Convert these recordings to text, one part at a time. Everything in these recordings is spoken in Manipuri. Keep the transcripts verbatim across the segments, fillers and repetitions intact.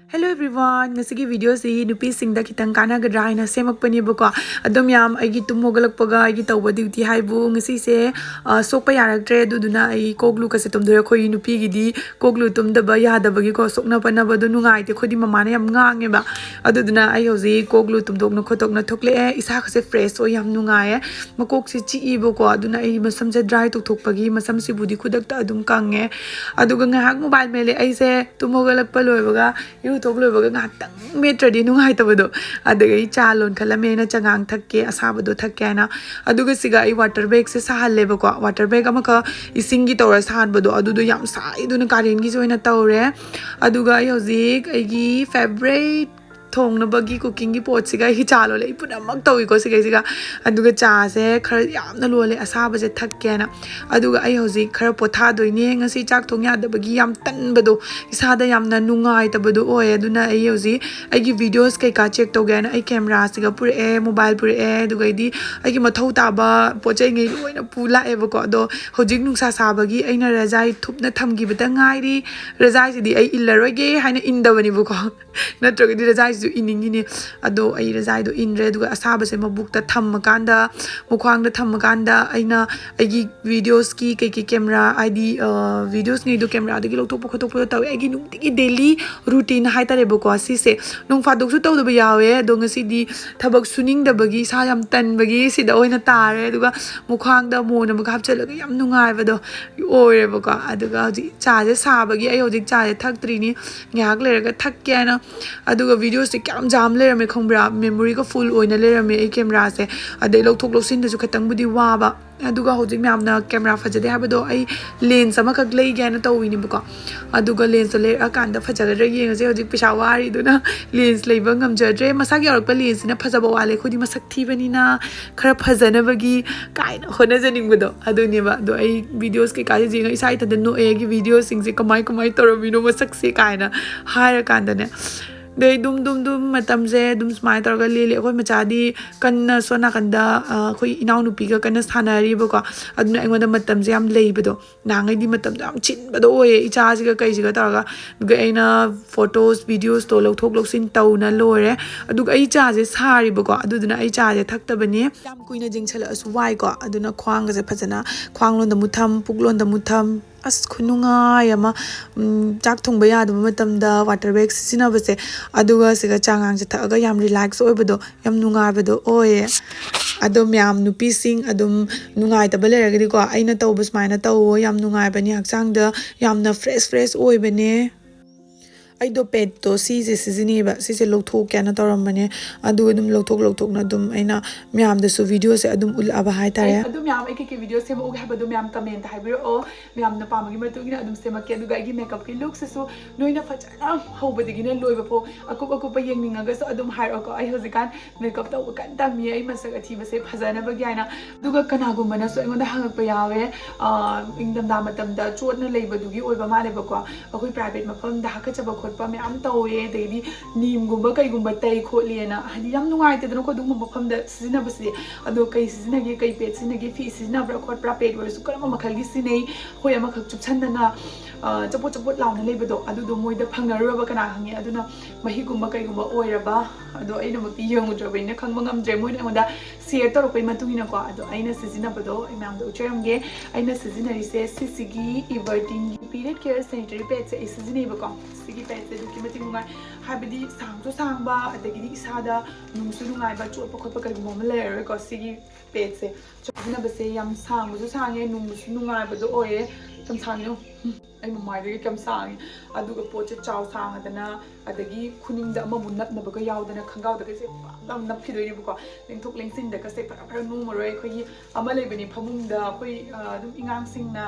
Hello everyone, ꯉꯁꯤꯒꯤ videoꯁꯤ ꯅꯨꯄꯤꯁꯤꯡꯗ ꯈꯤꯇꯪ ꯀꯥꯟꯅꯒꯗ꯭ꯔꯥ ꯍꯥꯏꯅ ꯁꯦꯝꯃꯛꯄꯅꯦꯕꯀꯣ꯫ ꯑꯗꯨꯝ ꯌꯥꯝ ꯑꯩꯒꯤ ꯇꯨꯝ ꯍꯧꯒꯠꯂꯛꯄꯒ ꯑꯩꯒꯤ ꯇꯧꯕ duty ꯍꯥꯏꯕꯨ ꯉꯁꯤꯁꯦ ꯑ, ꯁꯣꯛꯄ ꯌꯥꯔꯛꯇ꯭ꯔꯦ꯫ ꯑꯗꯨꯗꯨꯅ ꯑꯩ ꯀꯣꯛ ꯂꯨꯀꯁꯦ ꯇꯨꯝꯗꯣꯏꯔꯦ꯫ ꯑꯩꯈꯣꯏ ꯅꯨꯄꯤꯒꯤꯗꯤ ꯀꯣꯛ ꯂꯨ ꯇꯨꯝꯗꯕ ꯌꯥꯗꯕꯒꯤꯀꯣ, ꯁꯣꯛꯅ ꯄꯟꯅꯕꯗꯣ ꯅꯨꯡꯉꯥꯏꯇꯦ꯫ ꯑꯩꯈꯣꯏꯗꯤ ꯃꯃꯥꯅ ꯌꯥꯝ ꯉꯥꯡꯉꯦꯕ꯫ ꯑꯗꯨꯗꯨꯅ ꯑꯩ ꯍꯧꯖꯤꯛ ꯀꯣꯛ ꯂꯨ ꯇꯨꯝꯊꯣꯛꯅ ꯈꯣꯠꯇꯣꯛꯅ ꯊꯣꯛꯂꯛꯑꯦ꯫ ꯏꯁꯥꯒꯁꯦ fresh ꯑꯣꯏ, ꯌꯥꯝ ꯅꯨꯡꯉꯥꯏꯌꯦ꯫ ꯃꯀꯣꯛꯁꯦ ꯆꯤꯛꯏꯕꯀꯣ, ꯑꯗꯨꯅ ꯑꯩ ꯃꯁꯝꯁꯦ dry ꯇꯧꯊꯣꯛꯄꯒꯤ ꯃꯁꯝꯁꯤꯕꯨꯗꯤ ꯈꯨꯗꯛꯇ ꯑꯗꯨꯝ ꯀꯪꯉꯦ꯫ ꯑꯗꯨꯒ ꯉꯥꯏꯍꯥꯛ mobile ꯃꯦꯠꯂꯦ꯫ ꯑꯩꯁꯦ ꯇꯨꯝ ꯍꯧꯒꯠꯂꯛꯄ ꯂꯣꯏꯕꯒ, ꯏꯔꯨꯊꯣꯛ ꯂꯣꯏꯕꯒ ꯉꯥꯏꯍꯥꯛꯇꯪ ꯃꯦꯠꯇ꯭ꯔꯗꯤ ꯅꯨꯡꯉꯥꯏꯇꯕꯗꯣ꯫ ꯑꯗꯒꯤ ꯑꯩ ꯆꯥ ꯂꯣꯟꯈꯠꯂꯝꯃꯦ, ꯑꯩꯅ ꯆꯉꯥꯡ ꯊꯛꯀꯦ, ꯑꯁꯥꯕꯗꯣ ꯊꯛꯀꯦ ꯍꯥꯏꯅ꯫ ꯑꯗꯨꯒ ꯁꯤꯒ ꯑꯩ water bagꯁꯦ ꯁꯥꯍꯜꯂꯦꯕꯀꯣ꯫ Water bag ꯑꯃꯈꯛ ꯏꯁꯤꯡꯒꯤ ꯇꯧꯔ ꯁꯥꯍꯟꯕꯗꯣ, ꯑꯗꯨꯗꯣ ꯌꯥꯝ ꯁꯥꯏ, ꯑꯗꯨꯅ ꯀꯥꯂꯦꯟꯒꯤꯁꯨ ꯑꯣꯏꯅ ꯇꯧꯔꯦ꯫ ꯑꯗꯨꯒ ꯑꯩ ꯍꯧꯖꯤꯛ ꯑꯩꯒꯤ favourite ꯊꯣꯡꯅꯕꯒꯤ, cookingꯒꯤ ꯄꯣꯠꯁꯤꯒ ꯑꯩꯒꯤ ꯆꯥ ꯂꯣꯜꯂꯦ꯫ ꯑꯩ ꯄꯨꯝꯅꯃꯛ ꯇꯧꯏꯀꯣ ꯁꯤꯈꯩꯁꯤꯒ꯫ ꯑꯗꯨꯒ ꯆꯥꯁꯦ ꯈꯔ ꯌꯥꯝꯅ ꯂꯣꯜꯂꯦ, ꯑꯁꯥꯕꯁꯦ ꯊꯛꯀꯦꯅ꯫ ꯑꯗꯨꯒ ꯑꯩ ꯍꯧꯖꯤꯛ ꯈꯔ ꯄꯣꯊꯥꯗꯣꯏꯅꯦ꯫ ꯉꯁꯤ ꯆꯥꯛ ꯊꯣꯡ ꯌꯥꯗꯕꯒꯤ ꯌꯥꯝ ꯇꯟꯕꯗꯣ, ꯏꯁꯥꯗ ꯌꯥꯝꯅ ꯅꯨꯡꯉꯥꯏꯇꯕꯗꯣ ꯑꯣꯏ꯫ ꯑꯗꯨꯅ ꯑꯩ ꯍꯧꯖꯤꯛ ꯑꯩꯒꯤ videos ꯀꯩꯀꯥ check ꯇꯧꯒꯦ ꯍꯥꯏꯅ ꯑꯩ cameraꯁꯤꯒ ꯄꯨꯔꯛꯑꯦ, mobile ꯄꯨꯔꯛꯑꯦ, ꯑꯗꯨꯒꯩꯗꯤ ꯑꯩꯒꯤ ꯃꯊꯧ ꯇꯥꯕ ꯄꯣꯠ ꯆꯩꯉꯩ ꯂꯣꯏꯅ ꯄꯨ ꯂꯥꯛꯑꯦꯕꯀꯣ꯫ ꯑꯗꯣ ꯍꯧꯖꯤꯛ ꯅꯨꯡꯁꯥ ꯁꯥꯕꯒꯤ ꯑꯩꯅ ꯔꯖꯥꯏ ꯊꯨꯞꯅ ꯊꯝꯈꯤꯕꯇ ꯉꯥꯏꯔꯤ꯫ ꯔꯖꯥꯏꯁꯤꯗꯤ ꯑꯩ ꯏꯜꯂꯔꯣꯏꯒꯦ ꯍꯥꯏꯅ ꯏꯟꯗꯕꯅꯤꯕꯀꯣ꯫ ꯅꯠꯇ꯭ꯔꯒꯗꯤ ꯔꯖꯥꯏꯁꯤꯁꯨ ꯏꯅꯤꯡꯉꯤꯅꯦ꯫ ꯑꯗꯣ ꯑꯩ ꯔꯖꯥꯏꯗꯣ ꯏꯟꯗ꯭ꯔꯦ꯫ ꯑꯗꯨꯒ ꯑꯁꯥꯕꯁꯦ ꯃꯕꯨꯛꯇ ꯊꯝꯃꯀꯥꯟꯗ, ꯃꯈ꯭ꯋꯥꯡꯗ ꯊꯝꯃꯀꯥꯟꯗ ꯑꯩꯅ ꯑꯩꯒꯤ videosꯀꯤ ꯀꯩꯀꯩ camera, ꯍꯥꯏꯗꯤ, ꯑ, videosꯉꯩꯗꯣ cameraꯗꯒꯤ ꯂꯧꯊꯣꯛꯄ ꯈꯣꯠꯇꯣꯛꯄꯗꯣ ꯇꯧꯋꯦ꯫ ꯑꯩꯒꯤ ꯅꯨꯡꯇꯤꯒꯤ daily routine ꯍꯥꯏꯇꯥꯔꯦꯕꯀꯣ ꯁꯤꯁꯦ꯫ ꯅꯣꯡ ꯐꯥꯗꯣꯛꯁꯨ ꯇꯧꯗꯕ ꯌꯥꯎꯋꯦ, ꯑꯗꯣ ꯉꯁꯤꯗꯤ ꯊꯕꯛ ꯁꯨꯅꯤꯡꯗꯕꯒꯤ, ꯏꯁꯥ ꯌꯥꯝ ꯇꯟꯕꯒꯤ ꯁꯤꯗ ꯑꯣꯏꯅ ꯇꯥꯔꯦ꯫ ꯑꯗꯨꯒ ꯃꯈ꯭ꯋꯥꯡꯗ ꯃꯣꯟ ꯑꯃꯒ ꯍꯥꯞꯆꯤꯜꯂꯒ ꯌꯥꯝ ꯅꯨꯡꯉꯥꯏꯕꯗꯣ ꯑꯣꯏꯔꯦꯕꯀꯣ꯫ ꯑꯗꯨꯒ ꯍꯧꯖꯤꯛ ꯆꯥꯁꯦ ꯁꯥꯕꯒꯤ ꯑꯩ ꯍꯧꯖꯤꯛ ꯆꯥꯁꯦ ꯊꯛꯇ꯭ꯔꯤꯅꯤ, ꯉꯥꯏꯍꯥꯛ ꯂꯩꯔꯒ ꯊꯛꯀꯦ ꯍꯥꯏꯅ꯫ ꯑꯗꯨꯒ videosꯁꯦ ꯀꯌꯥꯝ ꯖꯥꯝ ꯂꯩꯔꯝꯃꯦ ꯈꯪꯕ꯭ꯔꯥ? Memoryꯒ full ꯑꯣꯏꯅ ꯂꯩꯔꯝꯃꯦ ꯑꯩ cameraꯁꯦ꯫ ꯑꯗꯩ ꯂꯧꯊꯣꯛ ꯂꯧꯁꯤꯟꯗꯁꯨ ꯈꯤꯇꯪꯕꯨꯗꯤ ꯋꯥꯕ꯫ ꯑꯗꯨꯒ ꯍꯧꯖꯤꯛ ꯃꯌꯥꯝꯅ camera ꯐꯖꯗꯦ ꯍꯥꯏꯕꯗꯣ, ꯑꯩ lens ꯑꯃꯈꯛ ꯂꯩꯒꯦ ꯍꯥꯏꯅ ꯇꯧꯋꯤꯅꯦꯕꯀꯣ꯫ ꯑꯗꯨꯒ lensꯇꯣ ꯂꯩꯔꯛꯑꯀꯥꯟꯗ ꯐꯖꯒꯗ꯭ꯔꯥ ꯌꯦꯡꯉꯁꯦ꯫ ꯍꯧꯖꯤꯛ ꯄꯩꯁꯥ ꯋꯥꯔꯤꯗꯨꯅ lens ꯂꯩꯕ ꯉꯝꯖꯗ꯭ꯔꯦ꯫ ꯃꯁꯥꯒꯤ ꯌꯥꯎꯔꯛꯄ lensꯁꯤꯅ ꯐꯖꯕ ꯋꯥꯠꯂꯦ, ꯑꯩꯈꯣꯏꯗꯤ ꯃꯁꯛ ꯊꯤꯕꯅꯤꯅ ꯈꯔ ꯐꯖꯅꯕꯒꯤ ꯀꯥꯏꯅ ꯍꯣꯠꯅꯖꯅꯤꯡꯕꯗꯣ ꯑꯗꯨꯅꯦꯕ꯫ ꯑꯗꯣ ꯑꯩ videos ꯀꯩꯀꯥꯁꯦ ꯌꯦꯡꯉ ꯏꯁꯥ ꯏꯊꯟꯇ ꯅꯣꯛꯑꯦ, ꯑꯩꯒꯤ videoꯁꯤꯡꯁꯦ ꯀꯃꯥꯏ ꯀꯃꯥꯏ ꯇꯧꯔꯝꯃꯤꯅꯣ ꯃꯁꯛꯁꯦ ꯀꯥꯏꯅ ꯍꯥꯏꯔꯀꯥꯟꯗꯅꯦ꯫ ꯑꯗꯩ ꯑꯗꯨꯝ ꯑꯗꯨꯝ ꯑꯗꯨꯝ ꯃꯇꯝꯁꯦ ꯑꯗꯨꯝ ꯁꯨꯃꯥꯏꯅ ꯇꯧꯔꯒ ꯂꯦꯜꯂꯤ꯫ ꯑꯩꯈꯣꯏ ꯃꯆꯥꯗꯤ ꯀꯟꯅ ꯁꯣꯝ ꯅꯥꯀꯟꯗ ꯑꯩꯈꯣꯏ ꯏꯅꯥꯎꯅꯨꯄꯤꯒ ꯀꯟꯅ ꯁꯥꯟꯅꯔꯤꯕꯀꯣ꯫ ꯑꯗꯨꯅ ꯑꯩꯉꯣꯟꯗ ꯃꯇꯝꯁꯦ ꯌꯥꯝ ꯂꯩꯕꯗꯣ꯫ ꯅꯍꯥꯟꯈꯩꯗꯤ ꯃꯇꯝꯗꯣ ꯌꯥꯝ ꯆꯤꯟꯕꯗꯣ ꯑꯣꯏꯌꯦ, ꯏꯆꯥꯁꯤꯒ ꯀꯩꯁꯤꯒ ꯇꯧꯔꯒ꯫ ꯑꯗꯨꯒ ꯑꯩꯅ ꯐꯣꯇꯣꯁ ꯚꯤꯗꯤꯑꯣꯁꯇꯣ ꯂꯧꯊꯣꯛ ꯂꯧꯁꯤꯟ ꯇꯧꯅ ꯂꯣꯏꯔꯦ꯫ ꯑꯗꯨꯒ ꯑꯩ ꯆꯥꯁꯦ ꯁꯥꯔꯤꯕꯀꯣ, ꯑꯗꯨꯗꯨꯅ ꯑꯩ ꯆꯥꯁꯦ ꯊꯛꯇꯕꯅꯤ꯫ ꯌꯥꯝ ꯀꯨꯏꯅ ꯌꯦꯡꯁꯜꯂꯛꯑꯁꯨ ꯋꯥꯏꯀꯣ꯫ ꯑꯗꯨꯅ ꯈ꯭ꯋꯥꯡꯒꯁꯦ ꯐꯖꯅ, ꯈ꯭ꯋꯥꯡ ꯂꯣꯟꯗ ꯃꯨꯊꯝ, ꯄꯨꯛ ꯂꯣꯟꯗ ꯃꯨꯊꯝ꯫ ꯑꯁ, ꯈꯨꯅꯨꯡꯉꯥꯏ ꯑꯃ꯫ ꯎꯝ, ꯆꯥꯛ ꯊꯣꯡꯕ ꯌꯥꯗꯕ ꯃꯇꯝꯗ ꯋꯥꯇꯔ ꯕꯦꯒ ꯁꯤꯖꯤꯟꯅꯕꯁꯦ, ꯑꯗꯨꯒ ꯁꯤꯒ ꯆꯥꯉꯥꯡꯁꯦ ꯊꯛꯑꯒ ꯌꯥꯝ ꯔꯤꯂꯦꯛꯁ ꯑꯣꯏꯕꯗꯣ, ꯌꯥꯝ ꯅꯨꯡꯉꯥꯏꯕꯗꯣ ꯑꯣꯏꯌꯦ꯫ ꯑꯗꯣ ꯃꯌꯥꯝ ꯅꯨꯄꯤꯁꯤꯡ ꯑꯗꯨꯝ ꯅꯨꯡꯉꯥꯏꯇꯕ ꯂꯩꯔꯒꯗꯤꯀꯣ, ꯑꯩꯅ ꯇꯧꯕ ꯁꯨꯃꯥꯏꯅ ꯇꯧꯋꯣ, ꯌꯥꯝ ꯅꯨꯡꯉꯥꯏꯕꯅꯦ ꯍꯛꯆꯥꯡꯗ, ꯌꯥꯝꯅ ꯐ꯭ꯔꯦꯁ ꯐ꯭ꯔꯦꯁ ꯑꯣꯏꯕꯅꯦ꯫ ꯑꯩꯗꯣ ꯄꯦꯗꯇꯣ ꯁꯤꯁꯦ ꯁꯤꯖꯤꯟꯅꯩꯌꯦꯕ, ꯁꯤꯁꯦ ꯂꯧꯊꯣꯛꯀꯦꯅ ꯇꯧꯔꯝꯕꯅꯦ꯫ ꯑꯗꯨꯒ ꯑꯗꯨꯝ ꯂꯧꯊꯣꯛ ꯂꯧꯊꯣꯛꯅ ꯑꯗꯨꯝ ꯑꯩꯅ ꯃꯌꯥꯝꯗꯁꯨ ꯚꯤꯗꯤꯑꯣꯁꯦ ꯑꯗꯨꯝ ꯎꯠꯂꯛꯑꯕ ꯍꯥꯏꯇꯥꯔꯦ꯫ ꯑꯩ ꯑꯗꯨꯝ ꯃꯌꯥꯝ ꯑꯩ ꯀꯩꯀꯩ ꯚꯤꯗꯤꯑꯣ ꯁꯦꯝꯃꯛꯎꯒꯦ ꯍꯥꯏꯕꯗꯣ ꯃꯌꯥꯝ ꯀꯃꯦꯟꯇ ꯍꯥꯏꯕꯤꯔꯛꯑꯣ꯫ ꯃꯌꯥꯝꯅ ꯄꯥꯝꯕꯒꯤ ꯃꯇꯨꯡ ꯏꯟꯅ ꯑꯗꯨꯝ ꯁꯦꯝꯃꯛꯀꯦ꯫ ꯑꯗꯨꯒ ꯑꯩꯒꯤ ꯃꯦꯀꯞꯀꯤ ꯂꯨꯛꯁꯤꯁꯨ ꯅꯣꯏꯅ ꯐꯖꯅ ꯍꯧꯕꯗꯒꯤꯅ ꯂꯣꯏꯕ ꯐꯥꯎ ꯑꯀꯨꯞ ꯑꯀꯨꯞꯄ ꯌꯦꯡꯅꯤꯡꯉꯒꯁꯨ ꯑꯗꯨꯝ ꯍꯥꯏꯔꯛꯑꯣꯀꯣ꯫ ꯑꯩ ꯍꯧꯖꯤꯛꯀꯥꯟ ꯃꯦꯀꯞ ꯇꯧꯕ ꯀꯟꯅ ꯇꯝꯃꯤꯌꯦ, ꯑꯩ ꯃꯁꯛ ꯑꯊꯤꯕꯁꯦ ꯐꯖꯅꯕꯒꯤ ꯍꯥꯏꯅ꯫ ꯑꯗꯨꯒ ꯀꯅꯥꯒꯨꯝꯕꯅꯁꯨ ꯑꯩꯉꯣꯟꯗ ꯍꯪꯉꯛꯄ ꯌꯥꯎꯋꯦ, ꯑꯥ, ꯏꯪꯊꯝꯊꯥ ꯃꯇꯝꯗ ꯆꯣꯠꯅ ꯂꯩꯕꯗꯨꯒꯤ ꯑꯣꯏꯕ ꯃꯥꯜꯂꯦꯕꯀꯣ꯫ ꯑꯩꯈꯣꯏ ꯄ꯭ꯔꯥꯏꯚꯦꯠ ꯃꯐꯝꯗ ꯍꯥꯀꯠꯆꯕ ꯈꯣꯠꯄ ꯃꯌꯥꯝ ꯇꯧꯋꯦ, ꯑꯗꯩꯗꯤ ꯅꯤꯝꯒꯨꯝꯕ ꯀꯩꯒꯨꯝꯕ ꯇꯩ ꯈꯣꯠꯂꯦꯅ, ꯍꯥꯏꯗꯤ ꯌꯥꯝ ꯅꯨꯡꯉꯥꯏꯇꯦꯗꯅꯀꯣ ꯑꯗꯨꯒꯨꯝꯕ ꯃꯐꯝꯗ ꯁꯤꯖꯤꯟꯅꯕꯁꯤꯗꯤ꯫ ꯑꯗꯣ ꯀꯩ ꯁꯤꯖꯤꯟꯅꯒꯦ, ꯀꯩ ꯄꯦꯗ ꯁꯤꯖꯤꯟꯅꯒꯦ, ꯐꯤ ꯁꯤꯖꯤꯟꯅꯕ꯭ꯔꯥ ꯈꯣꯠꯄ꯭ꯔꯥ, ꯄꯦꯗ ꯑꯣꯏꯔꯁꯨ ꯀꯔꯝꯕ ꯃꯈꯜꯒꯤ ꯁꯤꯖꯤꯟꯅꯩ, ꯑꯩꯈꯣꯏ ꯑꯃꯈꯛ ꯆꯨꯞꯁꯟꯗꯅ, ꯑ, ꯆꯄꯣꯠ ꯆꯄꯣꯠ ꯂꯥꯎꯅ ꯂꯩꯕꯗꯣ, ꯑꯗꯨꯗꯣ ꯃꯣꯏꯗ ꯐꯪꯅꯔꯨꯔꯕ ꯀꯅꯥ ꯈꯪꯉꯤ꯫ ꯑꯗꯨꯅ ꯃꯍꯤꯛꯀꯨꯝꯕ ꯀꯩꯒꯨꯝꯕ ꯑꯣꯏꯔꯕ, ꯑꯗꯣ ꯑꯩꯅꯃꯛꯇꯤ ꯌꯦꯡꯉꯨꯗ꯭ꯔꯕꯅꯤꯅ ꯈꯪꯕ ꯉꯝꯗ꯭ꯔꯦ꯫ ꯃꯣꯏꯅ ꯑꯩꯉꯣꯟꯗ ꯁꯤꯌꯔ ꯇꯧꯔꯛꯄꯩ ꯃꯇꯨꯡ ꯏꯟꯅꯀꯣ꯫ ꯑꯗꯣ ꯑꯩꯅ ꯁꯤꯖꯤꯟꯅꯕꯗꯣ ꯑꯩ ꯃꯌꯥꯝꯗ ꯎꯠꯆꯔꯝꯒꯦ꯫ ꯑꯩꯅ ꯁꯤꯖꯤꯟꯅꯔꯤꯁꯦ ꯁꯤꯁꯤꯒꯤ ꯏꯚꯔꯇꯤꯟꯒꯤ ꯄꯤꯔꯤꯌꯗ ꯀꯦꯌꯔ ꯁꯦꯅꯤꯇꯔꯤ ꯄꯦꯗꯁꯦ ꯑꯩ ꯁꯤꯖꯤꯟꯅꯩꯕꯀꯣ꯫ ꯁꯤꯒꯤ ꯄꯦꯗꯁꯦ ꯑꯗꯨꯛꯀꯤ ꯃꯇꯤꯛ ꯅꯨꯡꯉꯥꯏ, ꯍꯥꯏꯕꯗꯤ ꯁꯥꯡꯁꯨ ꯁꯥꯡꯕ, ꯑꯗꯒꯤꯗꯤ ꯏꯁꯥꯗ ꯅꯨꯡꯁꯨ ꯅꯨꯡꯉꯥꯏꯕ, ꯆꯣꯠꯄ ꯈꯣꯠꯄ ꯀꯩꯒꯨꯝꯕ ꯑꯃ ꯂꯩꯔꯔꯣꯏꯀꯣ ꯁꯤꯒꯤ ꯄꯦꯗꯁꯦ꯫ ꯁꯤꯖꯤꯟꯅꯕꯁꯦ ꯌꯥꯝ ꯁꯥꯡꯕꯁꯨ ꯁꯥꯡꯉꯦ, ꯅꯨꯡꯕꯁꯨ ꯅꯨꯡꯉꯥꯏꯕꯗꯣ ꯑꯣꯏꯌꯦ꯫ ꯌꯥꯝ ꯁꯥꯡꯉꯦ, ꯎꯝ, ꯑꯩ ꯃꯃꯥꯏꯗꯒꯤ ꯀꯌꯥꯝ ꯁꯥꯡꯉꯦ꯫ ꯑꯗꯨꯒ ꯄꯣꯠꯁꯦ ꯆꯥꯎ ꯁꯥꯡꯉꯗꯅ, ꯑꯗꯒꯤ ꯈꯨꯅꯤꯡꯗ ꯑꯃꯃꯨꯛ ꯅꯞꯅꯕꯒ ꯌꯥꯎꯗꯅ, ꯈꯣꯡꯒ꯭ꯔꯥꯎꯗꯒꯁꯦ ꯄꯥꯛ ꯂꯥꯎꯅ ꯅꯞꯈꯤꯗꯣꯏꯅꯦꯕꯀꯣ꯫ ꯂꯦꯡꯊꯣꯛ ꯂꯦꯡꯁꯤꯟꯗꯒꯁꯦ ꯐꯔ ꯐꯔ ꯅꯣꯝꯃꯔꯣꯏ꯫ ꯑꯩꯈꯣꯏꯒꯤ ꯑꯃ ꯂꯩꯕꯅꯤ ꯐꯃꯨꯡꯗ, ꯑꯩꯈꯣꯏ, ꯑ, ꯑꯗꯨꯝ ꯑꯉꯥꯡꯁꯤꯡꯅ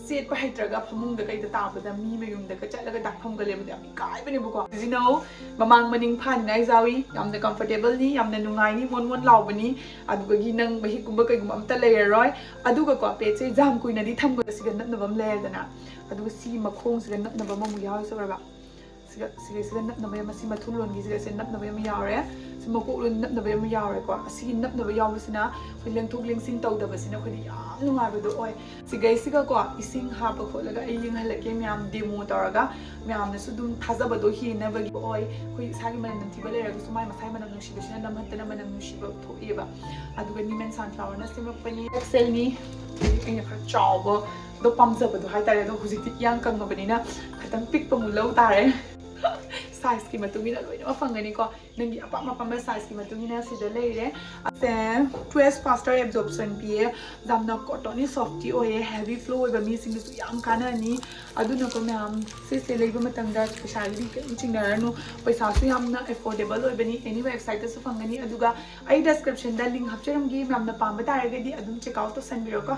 ꯁꯦꯠꯄ ꯍꯩꯇ꯭ꯔꯒ ꯐꯃꯨꯡꯗ ꯀꯩꯗ ꯇꯥꯕꯗ ꯃꯤ ꯃꯌꯨꯝꯗꯒ ꯆꯠꯂꯒ ꯗꯥꯛꯐꯝꯒ ꯂꯩꯕꯗꯣ ꯌꯥꯝ ꯏꯀꯥꯏꯕꯅꯦꯕꯀꯣ꯫ ꯁꯤꯖꯤꯟꯅꯧ, ꯃꯃꯥꯡ ꯃꯅꯤꯡ ꯐꯥꯅꯤꯡꯉꯥꯏ ꯌꯥꯎꯏ, ꯌꯥꯝꯅ ꯀꯝꯐꯣꯔꯇꯦꯕꯜꯅꯤ, ꯌꯥꯝꯅ ꯅꯨꯡꯉꯥꯏꯅꯤ, ꯃꯣꯟ ꯃꯣꯟ ꯂꯥꯎꯕꯅꯤ꯫ ꯑꯗꯨꯗꯒꯤ ꯅꯪ ꯃꯍꯤꯛꯀꯨꯝꯕ ꯀꯩꯒꯨꯝꯕ ꯑꯝꯇ ꯂꯩꯔꯔꯣꯏ꯫ ꯑꯗꯨꯒꯀꯣ, ꯄꯦꯗꯁꯦ ꯌꯥꯝ ꯀꯨꯏꯅꯗꯤ ꯊꯝꯒꯅꯨ, ꯁꯤꯒ ꯅꯞꯅꯕ ꯑꯃ ꯂꯩꯔꯦꯗꯅ, ꯑꯗꯨꯒ ꯁꯤꯒꯤ ꯃꯈꯣꯡꯁꯤꯒ ꯅꯞꯅꯕ ꯑꯃꯃꯨꯛ ꯌꯥꯎꯔꯤ ꯁꯣꯏꯔꯕ꯫ ꯁꯤ ꯁꯤꯒ ꯁꯤꯒꯩꯁꯤꯒ ꯅꯞꯅꯕ ꯑꯃ, ꯁꯤ ꯃꯊꯨꯟ ꯂꯣꯟꯒꯤꯁꯤꯒꯁꯦ ꯅꯞꯅꯕ ꯑꯃ ꯌꯥꯎꯔꯦ꯫ ꯁꯤ ꯃꯀꯣꯛ ꯂꯣꯟ ꯅꯞꯅꯕ ꯑꯃ ꯌꯥꯎꯔꯦꯀꯣ꯫ ꯑꯁꯤꯒꯤ ꯅꯞꯅꯕ ꯌꯥꯎꯕꯁꯤꯅ ꯑꯩꯈꯣꯏ ꯂꯦꯡꯊꯣꯛ ꯂꯦꯡꯁꯤꯟ ꯇꯧꯗꯕꯁꯤꯅ ꯑꯩꯈꯣꯏꯗꯤ ꯌꯥꯝ ꯅꯨꯡꯉꯥꯏꯕꯗꯣ ꯑꯣꯏ꯫ ꯁꯤꯒꯩꯁꯤꯒꯀꯣ ꯏꯁꯤꯡ ꯍꯥꯞꯄ ꯈꯣꯠꯂꯒ ꯑꯩ ꯌꯦꯡꯍꯜꯂꯛꯀꯦ ꯃꯌꯥꯝ, demo ꯇꯧꯔꯒ ꯃꯌꯥꯝꯅꯁꯨ ꯑꯗꯨꯝ ꯊꯥꯖꯕꯗꯣ ꯍꯦꯟꯅꯕꯒꯤ ꯑꯣꯏ꯫ ꯑꯩꯈꯣꯏ ꯏꯁꯥꯒꯤ ꯃꯅꯝ ꯅꯝꯊꯤꯕ ꯂꯩꯔꯒꯁꯨ ꯃꯥꯏ ꯃꯁꯥꯒꯤ ꯃꯅꯝ ꯅꯨꯡꯁꯤꯕꯁꯤꯅ ꯅꯝꯍꯟꯗꯅ ꯃꯅꯝ ꯅꯨꯡꯁꯤꯕ ꯊꯣꯛꯑꯦꯕ꯫ ꯑꯗꯨꯒ Niman Sunflowerꯅ ꯁꯦꯝꯃꯛꯄꯅꯤ꯫ XLꯅꯤ꯫ ꯑꯩꯅ ꯈꯔ ꯆꯥꯎꯕꯗꯣ ꯄꯥꯝꯖꯕꯗꯣ ꯍꯥꯏꯇꯥꯔꯦ꯫ ꯑꯗꯣ ꯍꯧꯖꯤꯛꯇꯤ ꯏꯌꯥꯡ ꯀꯪꯉꯕꯅꯤꯅ ꯈꯤꯇꯪ ꯄꯤꯛꯄ ꯑꯃꯨꯛ ꯂꯧ ꯇꯥꯔꯦ꯫ Sizeꯀꯤ ꯃꯇꯨꯡ ꯏꯟꯅ ꯂꯣꯏꯅꯃꯛ ꯐꯪꯒꯅꯤꯀꯣ꯫ ꯅꯪꯒꯤ ꯑꯄꯥꯝ ꯑꯄꯥꯝꯕ sizeꯀꯤ ꯃꯇꯨꯡ ꯏꯟꯅ ꯁꯤꯗ ꯂꯩꯔꯦ꯫ ꯑꯁꯦ twelve faster absorption ꯄꯤꯌꯦ꯫ ꯌꯥꯝꯅ cottonꯅꯤ, softy ꯑꯣꯏꯌꯦ꯫ Heavy flow ꯑꯣꯏꯕ ꯃꯤꯁꯤꯡꯗꯁꯨ ꯌꯥꯝ ꯀꯥꯟꯅꯅꯤ꯫ ꯑꯗꯨꯅꯀꯣ ꯃꯌꯥꯝ, ꯁꯤꯁꯦ ꯂꯩꯕ ꯃꯇꯝꯗ ꯄꯩꯁꯥꯒꯤꯗꯤ ꯀꯔꯤꯝ ꯆꯤꯡꯅꯔꯅꯨ꯫ ꯄꯩꯁꯥꯁꯨ ꯌꯥꯝꯅ affordable ꯑꯣꯏꯕꯅꯤ꯫ Any websiteꯇꯁꯨ ꯐꯪꯒꯅꯤ꯫ ꯑꯗꯨꯒ ꯑꯩ descriptionꯗ link ꯍꯥꯞꯆꯔꯝꯒꯦ, ꯃꯌꯥꯝꯅ ꯄꯥꯝꯕ ꯇꯥꯔꯒꯗꯤ ꯑꯗꯨꯝ check out ꯇꯧꯁꯟꯕꯤꯔꯣꯀꯣ꯫